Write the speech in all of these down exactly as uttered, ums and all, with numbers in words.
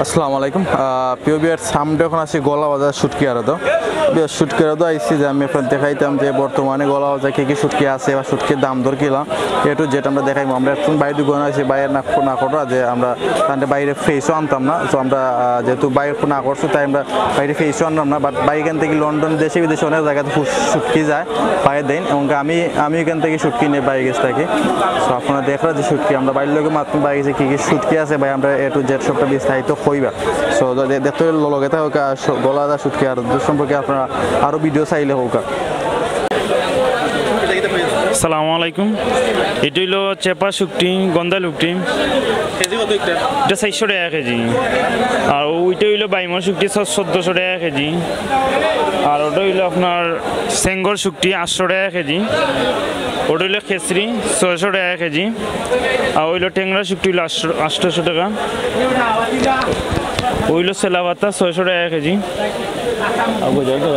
আসসালামু আলাইকুম। আহ, প্রিয় ভিউয়ার্স, আমরা এখন আছি গোয়ালা বাজার শুটকি আড়ত। ভিউয়ার্স, শুটকি আড়ত আইছি যে আমি আপনারে দেখাইতাম যে বর্তমানে গোয়ালা বাজার কি কি শুটকি আছে বা শুটকির দাম দর কিলা। এ টু জেড আমরা দেখাইমু। আমরা এখন বাইরে দোকানে আছি, বাইরে না, না করা যে আমরা তাহলে বাইরে ফেসও আনতাম না। তো আমরা, আহ, যেহেতু বাইরে না করছো, তাই আমরা বাইরে ফেসও আনলাম না। বাট বাইরে এখান থেকে লন্ডন, দেশে বিদেশে অনেক জায়গাতে ফু-, শুটকি যায় বাইরের দিন, এবং আমি, আমি এখান থেকে শুটকি নিয়ে বাইরে গেছি থাকি। তো আপনারা দেখরা যে শুটকি, আমরা বাইরের লোকে মাত্র বাইরে গেছি, কী কী শুটকি আছে ভাই, আমরা এ টু জেড সবটা বিস্তারিত কইবা। তো দে-, দেখতে হলে লগে থাকো, কা-, স-, গোয়ালা বাজার শুটকি আড়ত সম্পর্কে আপনারা আরও ভিডিও চাইলে হোক। সালামু আলাইকুম। এটা হইলো চেপা শুটকি, গন্দাল শুটকি। কেজি কত একটা? এটা চারশো টাকা কেজি। আর ওইটা হইলো বাইমর শুটকি, ছ-, চোদ্দশো টাকা কেজি। আর ওটা হইলো আপনার সেঙ্গর শুটকি, আটশো টাকা কেজি। ওটা হইলো খেসরি, ছয়শো টাকা কেজি। আর হইলো টেংরা শুটকি হইলো আটশো, আটশোশো টাকা। ওইলো সেলাবাতা, ছয়শো টাকা কেজি। আর গজার তো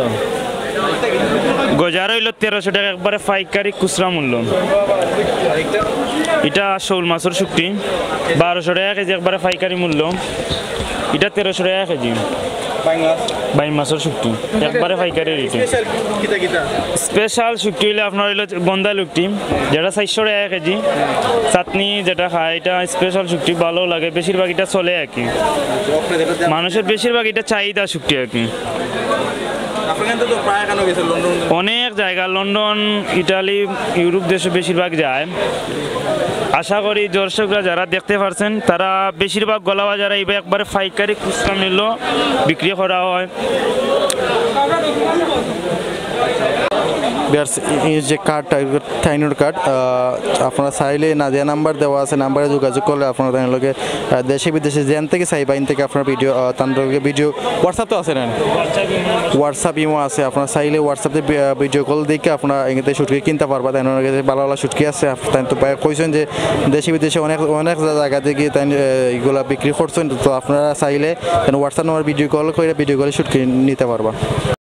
গজার হইলো তেরোশো টাকা একবারে পাইকারি খুচরা মূল্য। এটা শৌল মাছর শুটকি, বারোশো টাকা কেজি একবারে পাইকারি মূল্য। এটা তেরোশো টাকা কেজি। বাইম মাছর শুটকি একবারে পাইকারি রেটে। স্পেশাল শুটকি হইলে আপনার হইলো গন্দাল শুটকি, যেটা চারশো টাকা কেজি। চাটনি যেটা খায়, এটা স্পেশাল শুটকি, ভালো লাগে, বেশিরভাগ এটা চলে আর কি। মানুষের বেশিরভাগ এটা চাহিদা শুটকি আর কি। আপনার এখান থেকে তো প্রায় এখানে গেছে, লন্ডন। অনেক জায়গা, লন্ডন, ইটালি, ইউরোপ দেশে বেশিরভাগ যায়। আশা করি দর্শকরা যারা দেখতে পারছেন, তারা বেশিরভাগ গোয়ালা বাজারে এইবার একবারে পাইকারি খুচরা মূল্য বিক্রি করা হয়। ভিউয়ার্স, এই যে কার্ডটা, টাইনোর কার্ড, আহ, আপনারা চাইলে নাদিয়া নাম্বার দেওয়া আছে, নাম্বারে যোগাযোগ করলে আপনারা তাইন লগে, আহ, দেশে বিদেশে যেন থেকে চাইবা, এন থেকে আপনার ভিডিও, আহ, তান লগে ভিডিও, WhatsApp তো আছে না? WhatsApp, ইমো আছে। আপনারা চাইলে WhatsApp-এ ভি-, আহ, ভিডিও কল দেখে আপনারা এখান থেকে শুটকি কিনতে পারবা। তাইন ওনার কাছে ভালো ভালো শুটকি আছে। আপ-, তাইন তো ভাই কইছেন যে দেশে বিদেশে অনেক, অনেক জা-, জায়গা থেকে তাইন, আহ, এগুলা বিক্রি করছেন। তো আপনারা চাইলে তাইন WhatsApp নাম্বার ভিডিও কল করে ভিডিও কলে শুটকি নিতে পারবা।